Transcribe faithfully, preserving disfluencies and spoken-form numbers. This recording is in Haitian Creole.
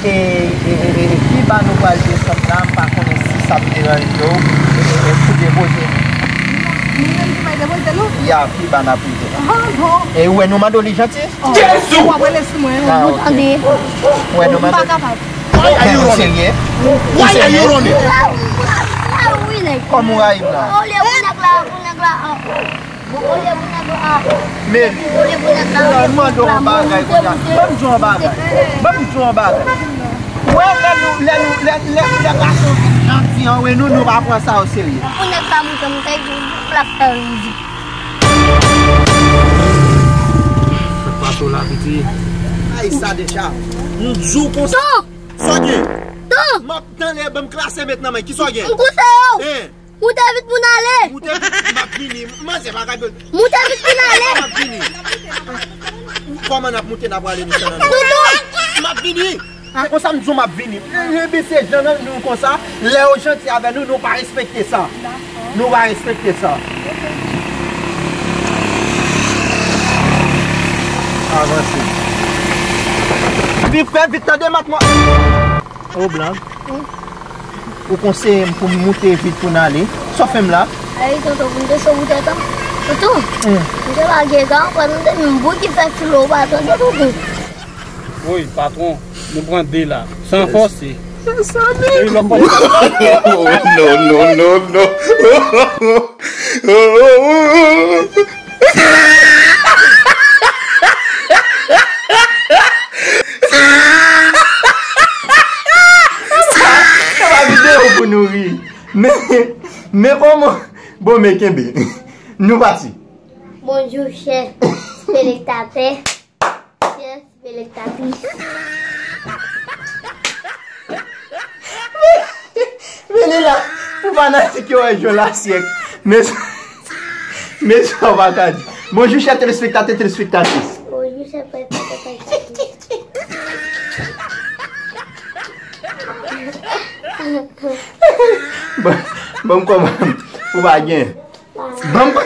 E, e, e, e, pi ba nou pral desann la, m pa konnen si sa ap deranje w. E, e, e, pou depoze nou. Nou menm ki pral depoze nou? Ya, pi ba n ap rive la. Ah, bon. E ou wè nou mande w li janti? Oh, Jezi! W ap rele sou mwen, wi. Ah, ok. Tande. Ou wè nou mande w li. M pa kapab. Why are you running? Ou serye? Why are you running? Kòman w rayi m la? Olye pou nèg la, pou nèg la, ah. Meli, m mande w yon bagay kounye a. Ban m di w yon bagay. Ban m di w yon bagay. Wè, lè nou, lè nou, lè, lè, lè gason vin janti an, wè, nou, nou pa pran sa oserye. Pou nèg la moute, moute, pou l ap fè rizik. Sa k pase w la, piti? Ay, sa deja. M di w konsa. Ton! Sa w gen? Ton! M ap tanlè, ban m klase met nan men. Ki sa w gen? M koute yo! Hein? Moute vit pou n ale. Moute vit, m ap vini. Manzè pa ka jwe. Moute vit pou n ale. M ap vini. Kòman n ap moute, n ap prale nou sa nan? Toutou. M ap vini. Se konsa m di w m ap vini. Ebyen se jan nou konsa, lè yo janti avè nou, nou pa respekte sa. Nou pa respekte sa. Avanse. Vin fè vit tande matmwa. O blan. Ou konseye m pou m moute vit pou n ale. Sa w fè m la? Ay, tonton, pou m te sou wout an. Tonton, m te lage ga, ou pa tande m bouki fè filo, ou pa tande, tonton. Woy, patwon, nou pran de la, san fòse. Wi, lòk pa. No, no, no, no. Se pa videyo pou nou ri. Men, men kòman? Bon, men kenbe. Nou pati. Bonjou, chè telektatè. Chè telektatris. Men li la, pou fanatik yo wè jwe lasyèk. Men, men sa w pa ka di. Bonjou, chè telespektatè, telespektatris. Bonjou, chè telektatè, telespektatris. Bon, bon, kòman? Ou pa gen. Ban m,